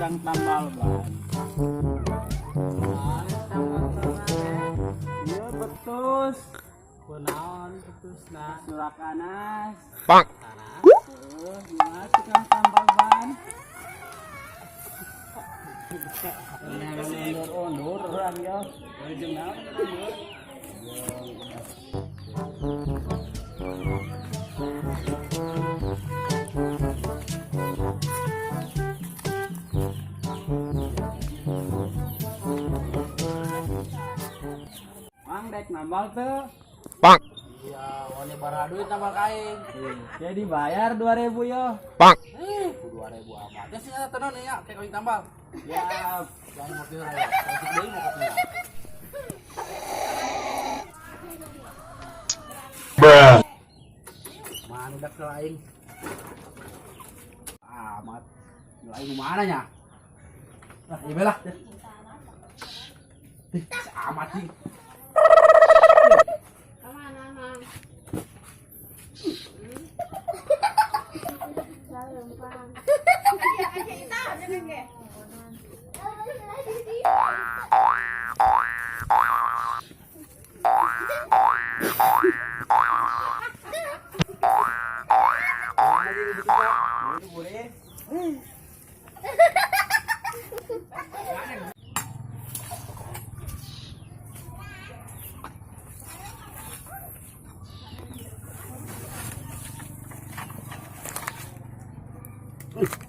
Tukang tambal ban. Iya betus. Kunaon betusna? Surakanas. Bang. Gimana tukang tambal ban? Undur-undur orang ya. Jeung naon undur? Mang dek nambal tuh. Bang. Iya, wani bara duit tambal kain. Jadi bayar 2000 yo. Bang. 2000 amat. Ya sih eta tenan ya, kayak kawin tambal. Ya, Jangan mau tidur ya. Cantik deui mau kopinya. Bruh. Mana udah ke lain. Amat. Lain mana nya? Lah, iya lah. Ih, amat sih. Kemana, Mang? Lempang.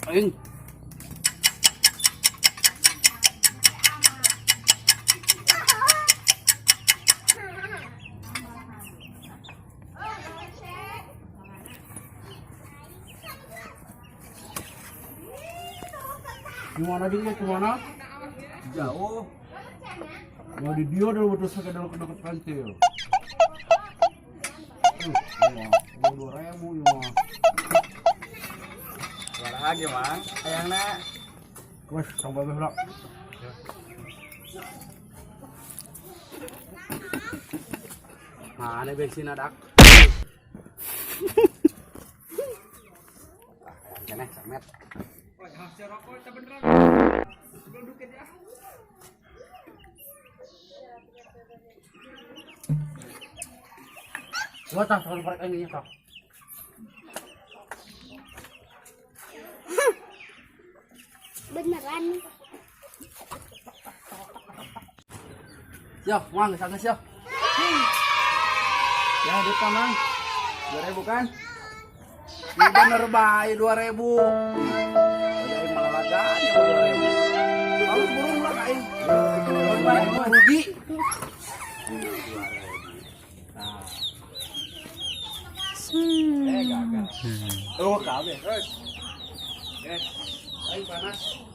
Aing. Gimana dia gimana? Jauh. Mau di dia dulu betul sakit dulu ke kantil. Mau 2000 ya mah. Lagi mang, ayangna. Wes, tambah beh lah. Nah, ini bensin adak. Kene samet. Wah, tak kalau korek ini tak. Beneran. Yo, mang, sana sih. Ya, duit mang. 2000 kan? Ini bener bae 2000. Aing malah lagan ya 2000. Halus burung lah aing. Rugi. 2000. Gagal. Oh, kabeh. Guys. Aing panas.